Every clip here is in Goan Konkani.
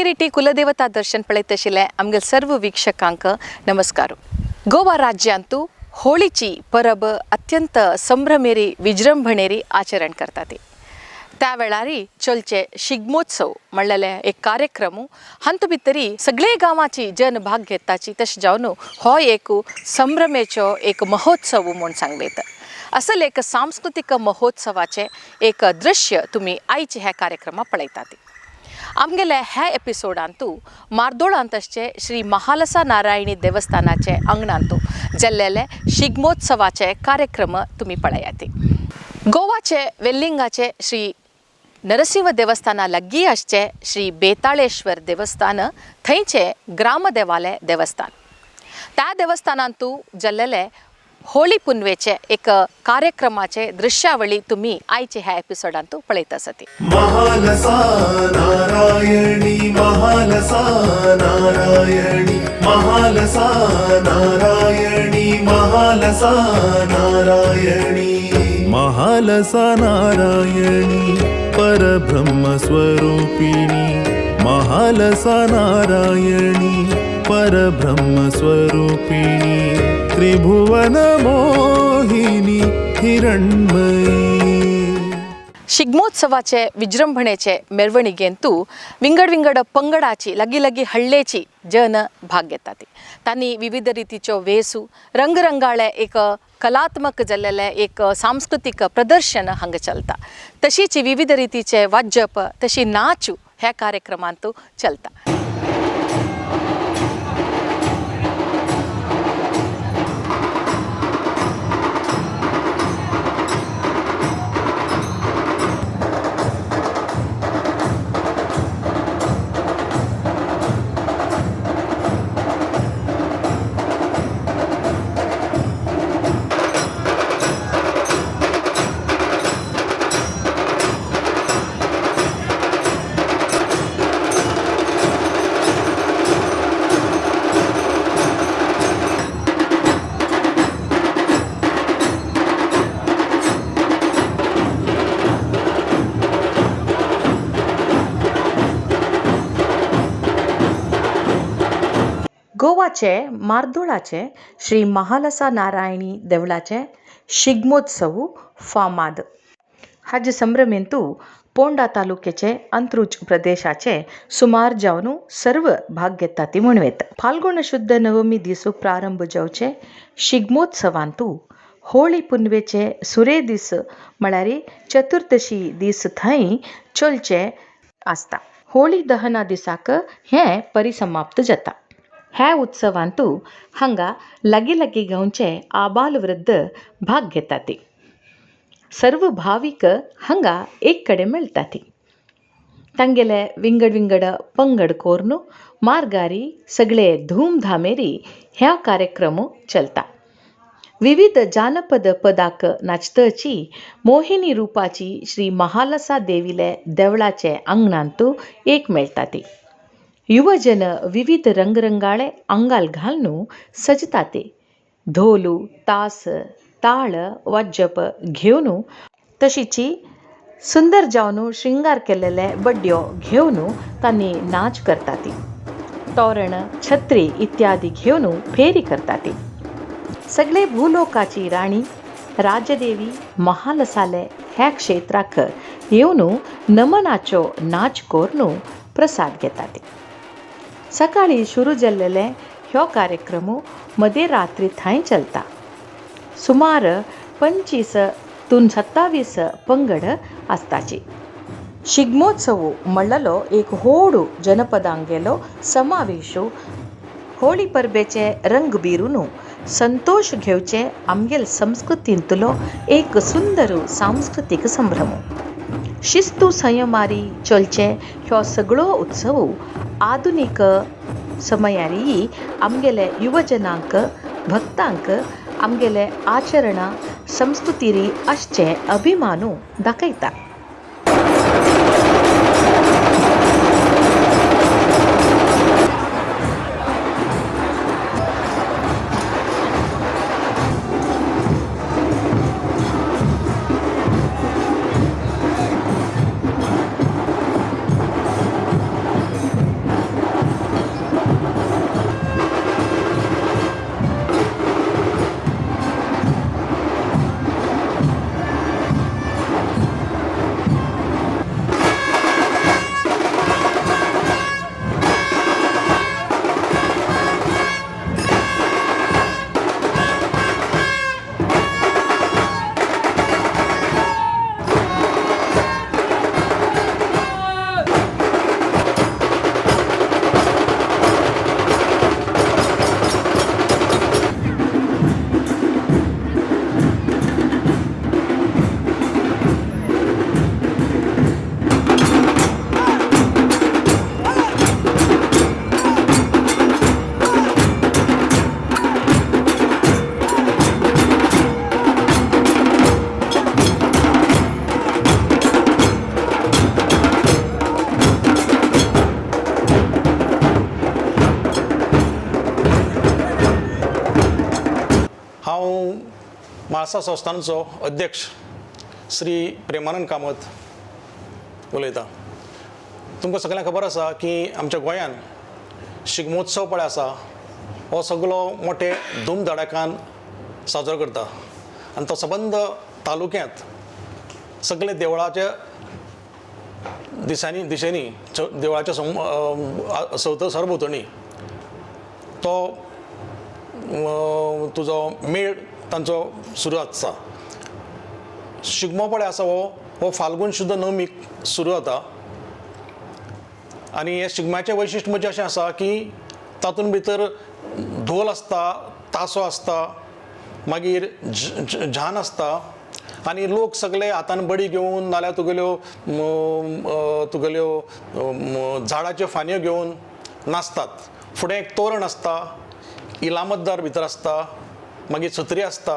किरीटी कुलदेवता दर्शन पळयत आमगे सर्व वीक्षकांक नमस्कार. गोवा राज्यांतू होळीची परब अत्यंत संभ्रमेरी विजृंभणेरी आचरण करतात. त्या वेळारी चलचे शिगमोत्सव म्हणलेले एक कार्यक्रम हांतू भितरी सगळे गांवाची जन भाग घेताची. तशें जावन हो एक संभ्रमेचो एक महोत्सव म्हूण सांगलेत. असल एक सांस्कृतीक महोत्सवाचें एक दृश्य तुमी आयचे ह्या कार्यक्रमाक पळयतात. आमगेले ह्या एपिसोडांतू मार्दोळांत आसचे श्री महालसा नारायणी देवस्थानाचे अंगणांतू जाल्लेले शिगमोत्सवाचे कार्यक्रम तुमी पळयात. गोवाचे वेल्लिंगाचे श्री नरसिंह देवस्थाना लागीं आसचे श्री बेताळेश्वर देवस्थान थंयचे ग्रामदेवालय देवस्थान, त्या देवस्थानांतू जाल्लेले होळी पुनवेचे एक कार्यक्रमाचे दृश्यावळी तुम्ही आयचे ह्या एपिसोडांतू पळयत आसती. महालसा नारायणी महालसा नारायणी महालसा नारायणी महालसा नारायणी महालसा नारायणी परब्रह्मस्वरूपिणी महालसा नारायणी परब्रह्मस्वरूपिणी त्रिभुवन मोहिनी हिरण्मयी. शिगमोत्सवाचे विजृंभणेचे मेरवणिगेंतू विंगड विंगड पंगडाची लागीं लागीं हळ्ळेची जन भाग घेतात. तांणी विविध रितीच्यो वेसू रंगरंगाळे एक कलात्मक जाल्लेले एक सांस्कृतीक प्रदर्शन हांगा चलता. तशीच विविध रितीचे वाजप तशी नाचू ह्या कार्यक्रमांतू चलता. गोवाचे मार्दोळाचे श्री महालसा नारायणी देवळाचे शिगमोत्सव फामाद. हाजे संभ्रमेंतू पोंडा तालुक्याचे अंत्रुज प्रदेशाचे सुमार जावन सर्व भाग घेता ती म्हणवेत. फाल्गुन शुद्ध नवमी दीस प्रारंभ जावचे शिगमोत्सवांतू होळी पुनवेचे सुरे दीस म्हळ्यार चतुर्दशी दीस थंय चलचे आसता. होळी दहना दिसाक हें परिसमाप्त जाता. ह्या उत्सवांतू हांगा लागीं लागीं गांवचे आबाल वृद्ध भाग घेतात. सर्व भावीक हांगा एक कडेन मेळटात. तांगेले विंगड विंगड पंगड कोरून मार्गारी सगळे धूमधामेरी ह्या कार्यक्रम चलता. विविध जानपद पदाक नाचतची मोहिनी रुपाची श्री महालसा देवीले देवळाचे आंगणांतू एक मेळटात. युवजन विविध रंगरंगाळे आंगाल घालून सजतात. धोलू तास ताळ वाजप घेवन तशीची सुंदर जावन श्रृंगार केलेले बड्यो घेवन तांणी नाच करतात. तोरण छत्री इत्यादी घेवन फेरी करतात. सगळे भूलोकाची राणी राजदेवी महालसाले ह्या क्षेत्राक येवन नमनाचो नाच करून प्रसाद घेतात. सकाळी सुरू जाल्लेले ह्यो कार्यक्रम मदे रात्री थंय चलता. सुमार 25 तून 27 पंगड आसताची. शिगमोत्सव म्हणलेलो एक होडू जनपदांगेलो समावेश होळी परबेचे रंग बिरून संतोष घेवचे आमगेल संस्कृतींतलो एक सुंदर सांस्कृतीक संभ्रम. शिस्तू संयमारी चलचे ह्यो सगळो उत्सव आधुनीक समयारी आमगेले युवजनांक भक्तांक आमगेले आचरणां संस्कृतीरी आसचे अभिमानू दाखयता. म्हाळसा संस्थानचो अध्यक्ष श्री प्रेमानंद कामत उलयतां. तुमकां सगळ्यांक खबर आसा की आमच्या गोंयांत शिगमोत्सव पळय आसा हो सगलो मोठे धुमधडाक्यान साजरो करता आनी तो सबंद तालुक्यांत सगळे देवळाच्या दिसांनी दिशेंनी देवळाच्या सरभोंवतणी तो तुजो मेळ तांचो सुरू आसता. शिगमो पळय आसा हो फाल्गून शुद्ध नवमीक सुरू जाता आनी हे शिगम्याचें वैशिश्ट म्हणजे अशें आसा की तातूंत भितर धोल आसता, तासो आसता, मागीर झान आसता आनी लोक सगळे हातान बडी घेवन नाल्यार तुगेल्यो तुगेल्यो झाडाच्यो फांदयो घेवन नाचतात. फुडें एक तोरण आसता, इलामतदार भितर आसता, मागीर सत्री आसता.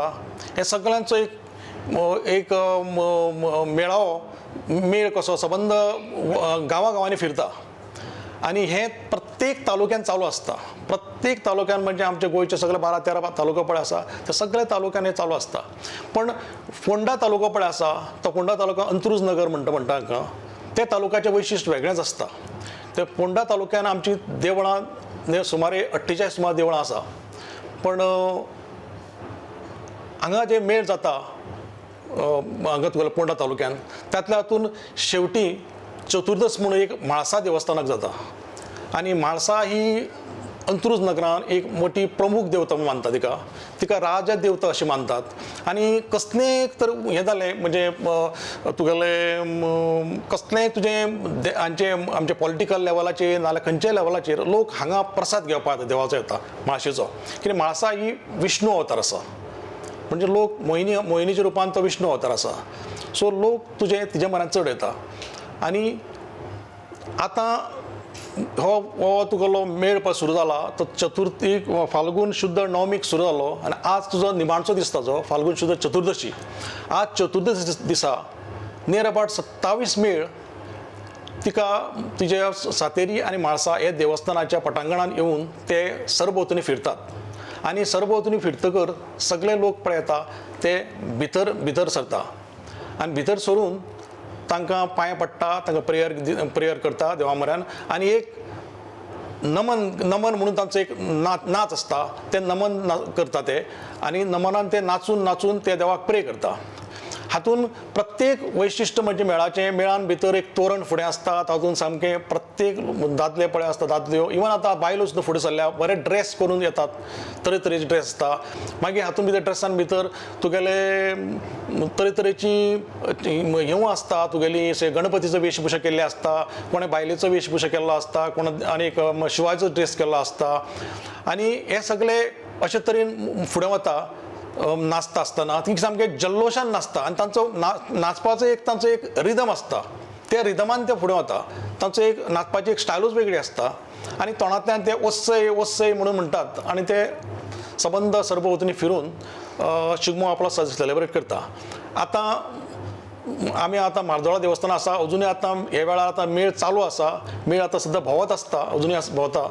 हे सगळ्यांचो एक एक मेळावो मेळ कसो सबंद गांवा गांवांनी फिरता आनी हें प्रत्येक तालुक्यान चालू आसता. प्रत्येक तालुक्यान म्हणजे आमच्या गोंयचे सगळे 12-13 तालुको पळय आसा ते सगळे तालुक्यान हें चालू आसता. पण फोंडा तालुको पळय आसा तो फोंडा तालुका अंत्रुज नगर म्हणटा हांकां, ते तालुक्याचें वैशिश्ट वेगळेंच आसता. ते फोंडा तालुक्यान आमची देवळां सुमारे 48 सुमार देवळां आसा. पण हांगा जे मेळ जाता हांगा तुगेल्या फोंडा तालुक्यान तातल्या हातून शेवटी चतुर्दस म्हणून एक म्हाळसा देवस्थानाक जाता आनी म्हाळसा ही अंत्रुज नगरान एक मोठी प्रमुख देवता म्हणून मानता. तिका तिका राजा देवता अशें मानतात आनी कसलें तर हें जालें म्हणजे तुगेलें कसलेंय तुजें हांचे आमचे पॉलिटिकल लेवलाचेर नाल्यार खंयच्याय लेवलाचेर लोक हांगा प्रसाद घेवपाक येता देवाचो येता म्हाळशेचो. कित्याक म्हाळसा ही विष्णू अवतार आसा, म्हणजे लोक मोहिनीच्या रुपान तो विष्णू अवतार आसा. सो लोक तुजे तिजे म्हऱ्यांत चड येता आनी आतां हो हो तुगेलो मेळ पळय सुरू जाला तो चतुर्थीक फाल्गून शुद्ध णवमीक सुरू जालो आनी आज तुजो निमाणचो दीस ताजो फाल्गून शुद्ध चतुर्दशी. आज चतुर्दशी दिसा नियर अबावट 27 मेळ तिका तिजे सातेरी आनी म्हाळसा हे देवस्थानाच्या पटांगणान येवन ते सरभोंवतणी फिरतात आनी सरभोंवतणी फिरतकर सगळे लोक पळय येता ते भितर भितर सरता आनी भितर सरून तांकां पांय पडटा, तांकां प्रेयर करता देवा म्हऱ्यान आनी एक नमन नमन म्हणून तांचो एक नाच आसता ते नमन करता ते आनी नमनान ते नाचून नाचून ते देवाक प्रे करता. हातून प्रत्येक वैशिश्ट म्हणजे मेळाचें मेळान भितर एक तोरण फुडें आसता तातूंत सामकें प्रत्येक दादले पळय आसता दादल्यो इवन आतां बायलो सुद्दां फुडें सरल्या बरे ड्रेस करून येतात, तरेतरेचे ड्रेस आसता. मागीर हातूंत भितर ड्रेसान भितर तुगेले तरेतरेची हें आसता तुगेली गणपतीचो वेशभूषा केल्ली आसता, कोणें बायलेचो वेशभूषा केल्लो आसता, कोण आनी एक शिवाचो ड्रेस केल्लो आसता आनी हे सगळे अशे तरेन फुडें वता. नाचता आसतना ती सामके जल्लोशान नाचता आनी तांचो नाचपाचो एक तांचो एक रिदम आसता, त्या रिदमान ते फुडें वता. तांचो एक नाचपाची एक स्टायलूच वेगळी आसता आनी तोंडांतल्यान ते ओस्सय ओस्सय म्हणून म्हणटात आनी ते सबंद सरभोंवतणी फिरून शिगमो आपलो सेलिब्रेट करता. आतां आमी आतां म्हार्दोळा देवस्थान आसा, अजुनूय आतां हे वेळार आतां मेळ चालू आसा, मेळ आतां सद्दां भोंवत आसता, अजुनूय भोंवता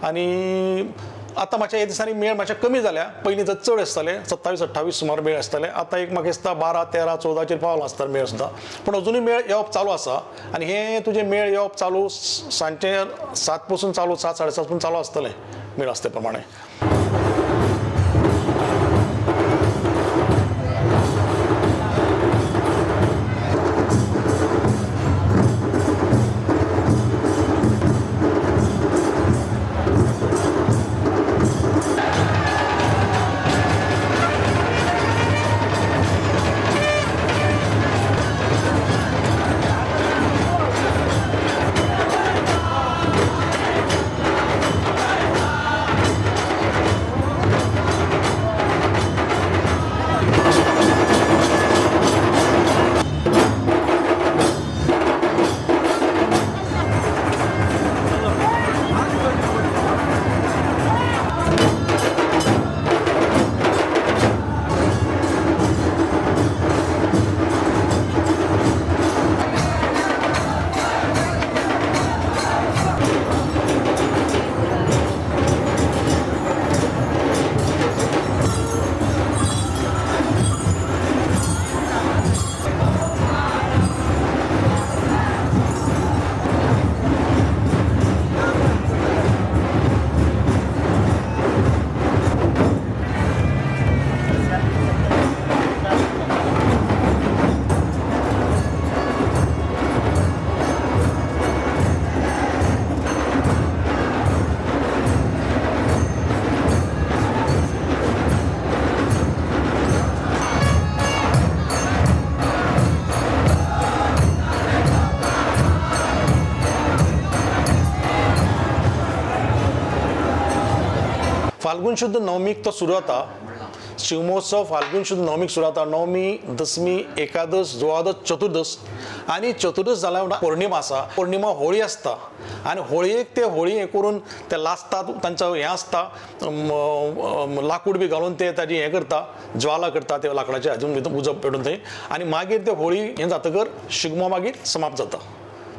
आनी आतां मातशे ह्या दिसांनी मेळ मातशे कमी जाल्या, पयलीं तर चड आसताले 27-28 सुमार मेळ आसताले, आतां एक म्हाका दिसता 12, 13, 14चेर पावला आसता मेळ सुद्दां. पूण अजुनूय मेळ येवप चालू आसा आनी हें तुजें मेळ येवप चालू सांजचे 7 पसून चालू, 7 साडे 7 पसून चालू आसतलें मेळ आसता ते प्रमाणे. फाल्गून शुद्ध नवमीक तो सुरू जाता. शिगमोत्सव फाल्गून शुद्ध नवमीक सुरू जाता. नवमी, दसमी, एकादश, द्वादश, चतुर्दश आनी चतुर्दश जाल्या उपरांत पौर्णिमा आसा. पौर्णिमा होळी आसता आनी होळयेक ते होळी हें करून ते लासतात, तांचो हें आसता, लाकूड बी घालून ते ताजी हें करता, ज्वाला करता ते लाकडाचे हातून भितर उजो पेटून थंय आनी मागीर ते होळी हें जातकर शिगमो मागीर समाप्त जाता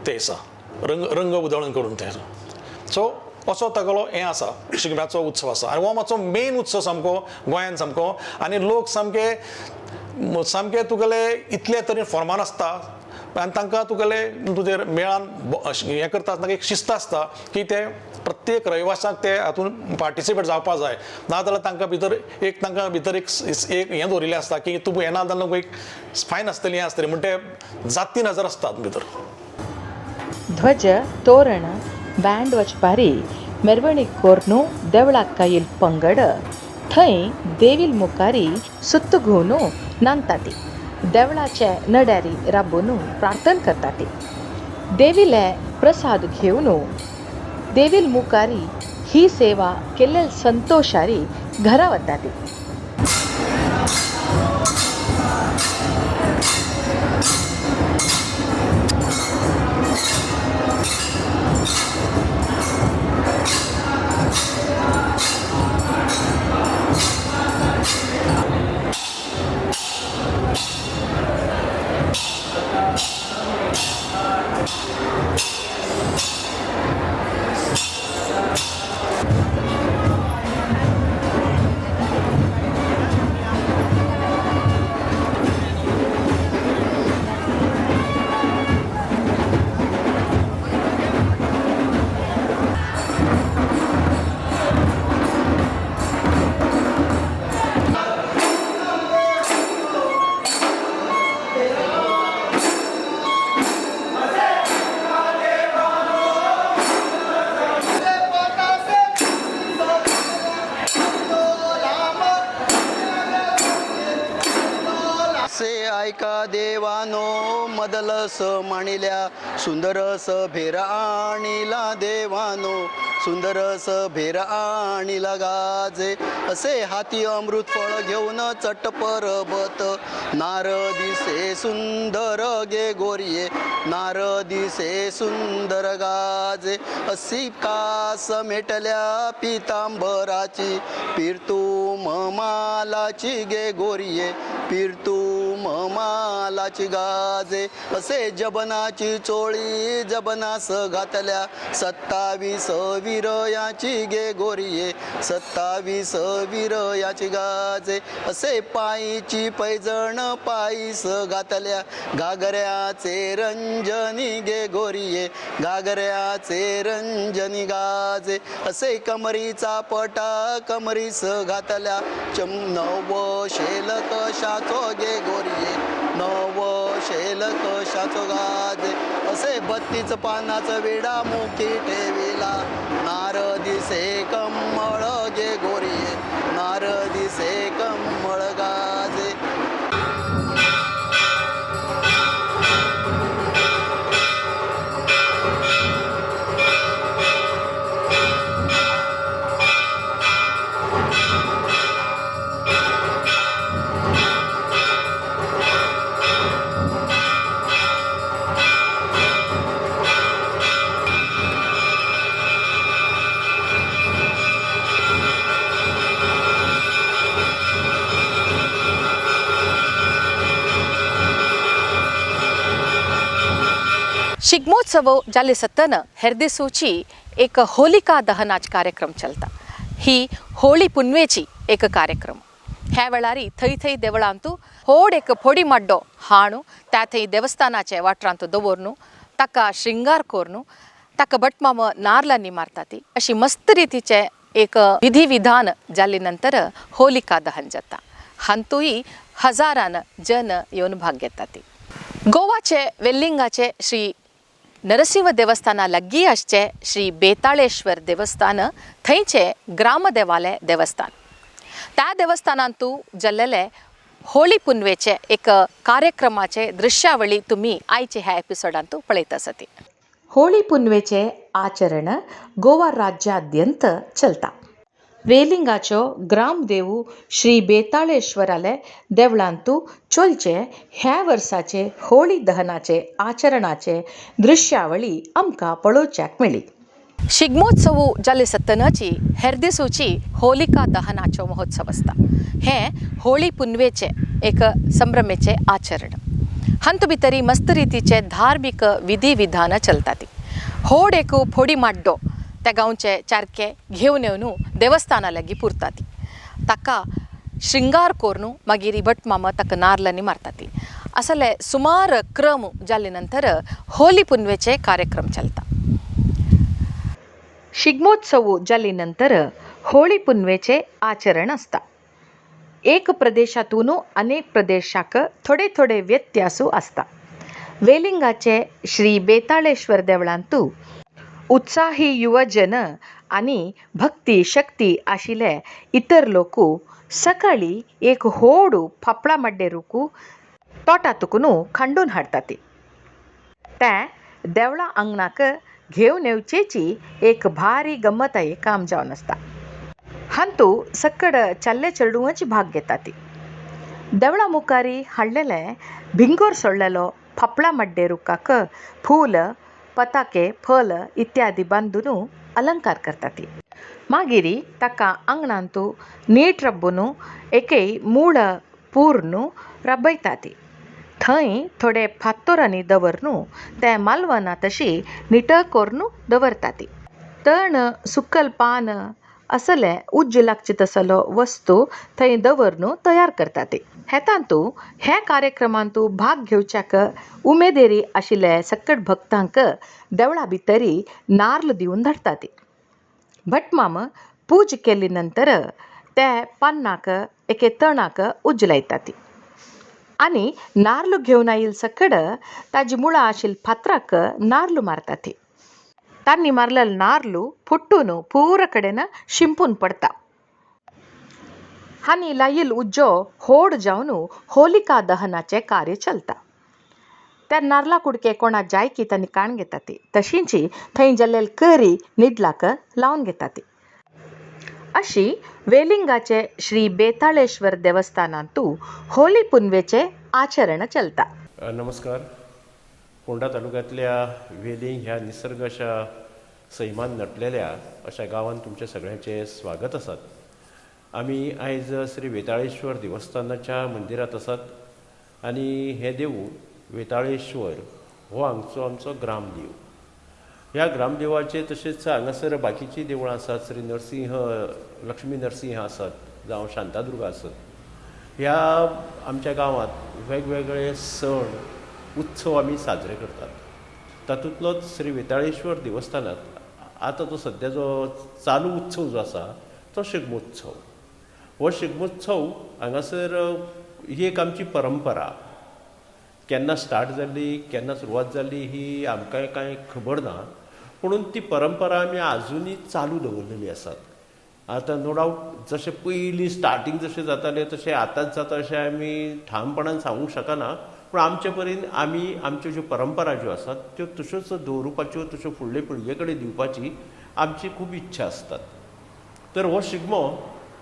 ते दिसा रंग रंग उधळण करून ते. सो असो तागेलो हें आसा, शिगम्याचो उत्सव आसा आनी हो मातसो मेन उत्सव सामको गोंयान सामको. आनी लोक सामके सामके तुगेले इतले तरेन फॉर्मान आसता आनी तांकां तुगेले तुजेर मेळान हें करता आसतना एक शिस्त आसता की ते प्रत्येक रविवासाक ते हातून पार्टिसिपेट जावपा जाय, नाजाल्यार तांकां भितर एक तांकां भितर एक एक हें दवरिल्लें आसता की तूं येना जाल्यार एक फायन आसतली, हें आसतली, म्हण ते जाती नजर आसतात भितर. ध्वज तोरण बँड वचपारी मेरवणीक कोर्नु देवळाक कायल पंगड थंय देवील मुखारी सुत्त घेवन नांदताती, देवळाचे नड्यारी राबून प्रार्थना करताती, देवीले प्रसाद घेवन देवील मुखारी ही सेवा केल्ले संतोषारी घरा वताती. से ऐका देवानो मदलस माणिल्या सुंदरस भेर आणिला देवानो सुंदरस भेर आणिला गाजे असे हाती अमृत फळ घेऊन चट परबत नारदिसे सुंदर गे गोरिये नारदिसे सुंदर गाजे असी कास मेटल्या पितांबराची पिरतू मालाची गे गोरिये पिरतू मालाची गाजे असे जबनाची चोळी जबनास घातल्या 27 विरयाची गे गोरिये 27 विरयाची गाजे असे पायीची पैजण पायीस घातल्या घागऱ्याचे रंजनी गे गोरिये घागऱ्याचे रंजनी गाजे असे कमरीचा पटा कमरीस घातल्या चम नव शेल कशाचो गे गोरिये नव शेल कशाचो गाजे असे 32 पानाचा विडा मुखी ठेविला नारदिसे कमळ गे गोरिये नारदिसे कमळ गाजे. शिगमोत्सव जाले सत्तन हेरदिसूची एक होलिका दहनाच कार्यक्रम चलता. ही होळी पुनवेची एक कार्यक्रम. ह्या वेळारी थंय थंय देवळांतू होड एक फोडी माड्डो हाणू त्या थंय देवस्थानाचे वाठारांतू दवरनू ताका श्रृंगार करून ताका भटमाम नारलांनी मारता ती अशी मस्त रितीचे एक विधी विधान जाले नंतर होलिका दहन जाता. हांतूय हजारान जन येवन भाग घेता ती. गोवाचे वेल्लिंगाचे श्री नरसिंह देवस्थाना लागीं आसचें श्री बेताळेश्वर देवस्थान थंयचें ग्रामदेवालय देवस्थान. त्या देवस्थानांतू जाल्लेले होळी पुनवेचे एक कार्यक्रमाचे दृश्यावळी तुमी आयचे ह्या एपिसोडांतू पळयत आसती. होळी पुनवेचे आचरण गोवा राज्याद्यंत चलता. वेलिंगाचो ग्रामदेव श्री बेताळेश्वराले देवळांतू चलचे ह्या वर्साचे होळी दहनाचे आचरणाचे दृश्यावळी आमकां पळोवच्याक मेळ्ळी. शिगमोत्सव जाले सत्तनाची हेर दिसूची होलिका दहनाचो महोत्सव आसता. हें होळी पुनवेचें एक संभ्रमेचें आचरण. हातूंत भितरी मस्त रितीचे धार्मीक विधी विधानां चलतात. होड एक फोडी माड्डो त्या गांवचे चारके घेवन येवन देवस्थाना लागीं पुरतात. ताका श्रृंगार करून मागीर भटमामा ताका नारलांनी मारतात. असले सुमार क्रम जाले नंतर होली पुनवेचे कार्यक्रम चलता. शिगमोत्सव जाले नंतर होळी पुनवेचे आचरण आसता. एक प्रदेशातून अनेक प्रदेशाक थोडे थोडे व्यत्यासू आसता. वेलिंगाचे श्री बेताळेश्वर देवळांतू उत्साही युवजन आनी भक्ती शक्ती आशिल्ले इतर लोक सकाळी एक होडू फापळा माड्डे रुकू तोटातुकून खांडून हाडटात. ते देवळा आंगणाक घेवन येवचेची एक भारी गम्मताय काम जावन आसता. हांतू सकड चल्ले चेडवांची भाग घेतात. देवळा मुखारी हाडलेले भिंगोर सोडलेलो फापळा माड्डे रुखाक फूल पताके फल इत्यादी बांदून अलंकार करतात. मागीर ताका आंगणांतू नीट रब्बून एकय मूळ पूर्ण रबयतात. थंय थोडे फातोरांनी दवरून ते मालवना तशी निट करून दवरतात. तण सुकल पान असले उज्ज लागचे तसलो वस्तू थंय दवरून तयार करतात. हेतांतू हे कार्यक्रमांतू भाग घेवच्याक उमेदेरी आशिल्ले सकट भक्तांक देवळा भितरी नार्ल दिवन धाडटात. भटमाम पूज केली नंतर ते पान्नाक एके तणाक उज्ज लायतात आनी नार्ल घेवन आयिल्ले सकड ताजी मुळां आशिल्ले फातराक नार्ल मारतात. तांणी मारलेलो नार्ल फुट्टून पुरा कडेन शिंपून पडटा. हांणी लायिल्लो उज्जो होड जावन होलिका दहनाचें कार्य चलता. त्या नार्ला कुडके कोणा जाय की तांणी काण घेतात. तशींच थंय जाल्ले करी निदलाक लावन घेतात. अशी वेलिंगाचे श्री बेताळेश्वर देवस्थानांतू होली पुनवेचे आचरण चलता. नमस्कार. फोंडा तालुक्यांतल्या वेलिंग ह्या निसर्ग अशा सैमान नटलेल्या अशा गांवांत तुमच्या सगळ्यांचें स्वागत आसात. आमी आयज श्री वेताळेश्वर देवस्थानाच्या मंदिरांत आसात आनी हें देवूळ वेताळेश्वर हो हांगचो आमचो ग्रामदेव. ह्या ग्रामदेवाचे तशेंच हांगासर बाकीचीं देवळां आसात. श्री नरसिंह लक्ष्मी नरसिंह आसात जावं शांतादुर्गा आसत. ह्या आमच्या गांवांत वेगवेगळे सण उत्सव आमी साजरे करतात. तातूंतलोच श्री वेताळेश्वर देवस्थानांत आतां तो सद्या जो चालू उत्सव जो आसा तो शिगमोत्सव. हो शिगमोत्सव हांगासर ही एक आमची परंपरा. केन्ना स्टार्ट जाली केन्ना सुरवात जाली ही आमकां कांय खबर ना, पुणून ती परंपरा आमी आजुनूय चालू दवरलेली आसात. आतां नो डावट जशें पयलीं स्टार्टींग जशें जातालें तशें आतांच जाता अशें आमी ठामपणान सांगूंक शकना, पूण आमचे परीन आमी आमच्यो ज्यो परंपरा ज्यो आसात त्यो तश्योच दवरुपाच्यो तश्यो फुडले पिळगे कडेन दिवपाची आमची खूब इच्छा आसतात. तर हो शिगमो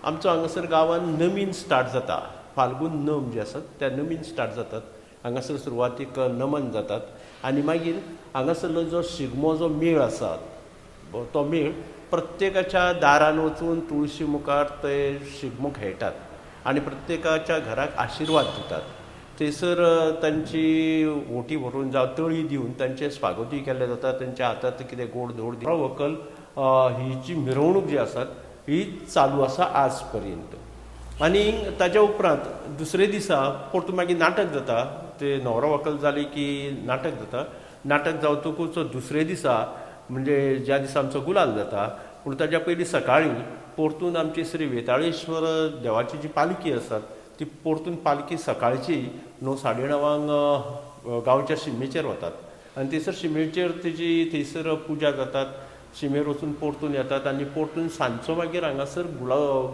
आमचो हांगासर गांवांत नमीन स्टार्ट जाता. फाल्गून नम जे आसात त्या नमीन स्टार्ट जातात. हांगासर सुरवातीक नमन जातात आनी मागीर हांगासरलो जो शिगमो जो मेळ आसा तो मेळ प्रत्येकाच्या दारान वचून तुळशी मुखार ते शिगमो खेळटात आनी प्रत्येकाच्या घराक आशिर्वाद दितात. थंयसर तांची ओटी भरून जावं तळी दिवन तांचें स्वागतूय केल्लें जाता. तांच्या हातांत कितें गोड धोड व्हंकल ही जी मिरवणूक जी आसात ही चालू आसा आज पर्यंत. आनी ताच्या उपरांत दुसरे दिसा परतून मागीर नाटक जाता. ते न्हवरो व्हंकल जाली की नाटक जाता. नाटक जावतकूच दुसरे दिसा म्हणजे ज्या दिसा आमचो गुलाल जाता, पूण ताच्या पयलीं सकाळीं परतून आमची श्री वेताळेश्वर देवाची जी पालखी आसात ती परतून पालखी सकाळची 9 साडे 9 गांवच्या शिमेचेर वतात आनी थंयसर शिमेचेर तेजी थंयसर पुजा जातात. शिमेर वचून परतून येतात आनी परतून सांजचो मागीर हांगासर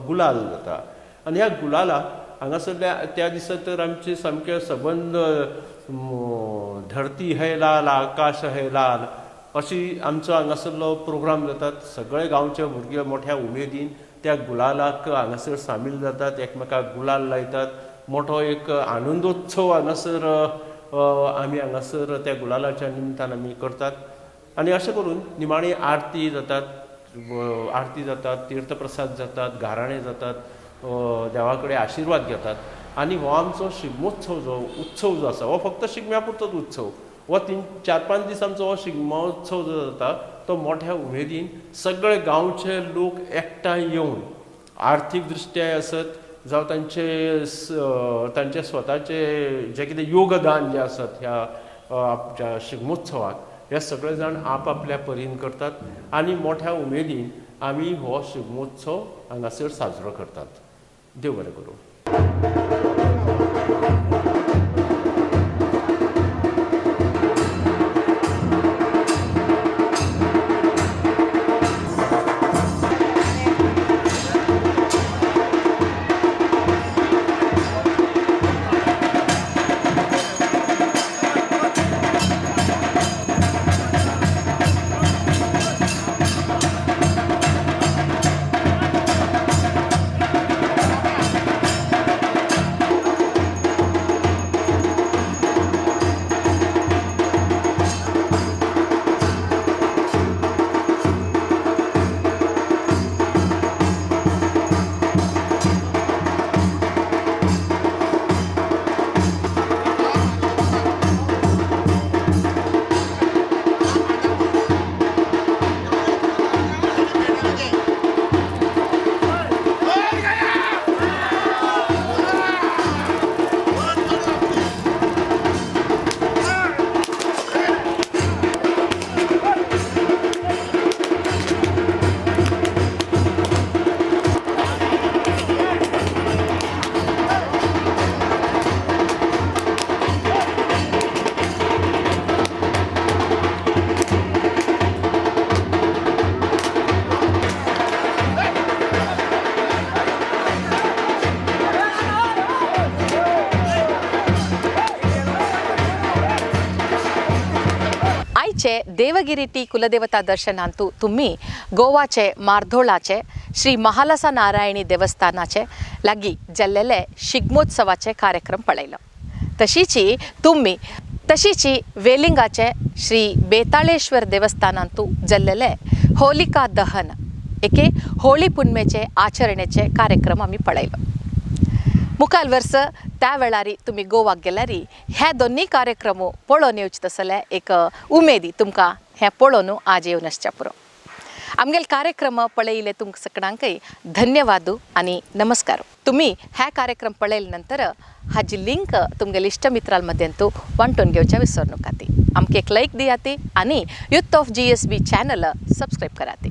गुलाल जाता. आनी ह्या गुलालाक हांगासरल्या त्या दिसा तर आमचे सामके सबंद धरती है लाल आकाश है लाल अशी आमचो हांगासरलो प्रोग्राम जातात. सगळे गांवचे भुरगे मोठ्या उमेदीन त्या गुलालाक हांगासर सामील जातात, एकमेकाक गुलाल लायतात. मोठो एक आनंदोत्सव हांगासर आमी हांगासर त्या गुलालाच्या निमतान आमी करतात. आनी अशें करून निमाणी आरती जातात, तीर्थप्रसाद जातात, गाराणे जातात, देवा कडेन आशिर्वाद घेतात. आनी हो आमचो शिगमोत्सव जो उत्सव जो आसा हो फक्त शिगम्या पुरतोच उत्सव, हो 3-4-5 दीस आमचो हो शिगमोत्सव जो जाता तो मोठ्या उमेदीन सगळे गांवचे लोक एकठांय येवन आर्थीक दृश्ट्या आसत जावं तांचे स्वताचे जे कितें योगदान जें आसत ह्या आमच्या शिगमोत्सवाक, हे सगळे जाण आपआपल्या परीन करतात आनी मोठ्या उमेदीन आमी हो शिगमोत्सव हांगासर साजरो करतात. देव बरें करूं. देवगिरी टी कुलदेवता दर्शनांतु तुम्ही गोवाचे मार्धोळाचे श्री महालसा नारायणी देवस्थानाचे लागी जल्लेले शिगमोत्सवाचे कार्यक्रम पळयलो. तशीची तुम्ही तशीची वेलिंगाचे श्री बेताळेश्वर देवस्थानांतु जल्लेले होलिका दहन एके होळी पुनमेचे आचरणेचे कार्यक्रम आमी पळयलो. मुखाल वर्स त्या वेळारी तुमी गोवाक गेल्यारी ह्या दोन्ही कार्यक्रम पळोवन येवचे तसले एक उमेदी तुमकां हें पळोवन आज येवन आसच्या पुरो. आमगेले कार्यक्रम पळयले तुमकां सगळ्यांकय धन्यवाद आनी नमस्कार. तुमी ह्या कार्यक्रम पळयले नंतर हाजी लिंक तुमगेले इश्ट मित्रां वांटून घेवच्या विसर नकाती. आमकां एक लायक दियाती आनी youth of GSB channel subscribe कराती.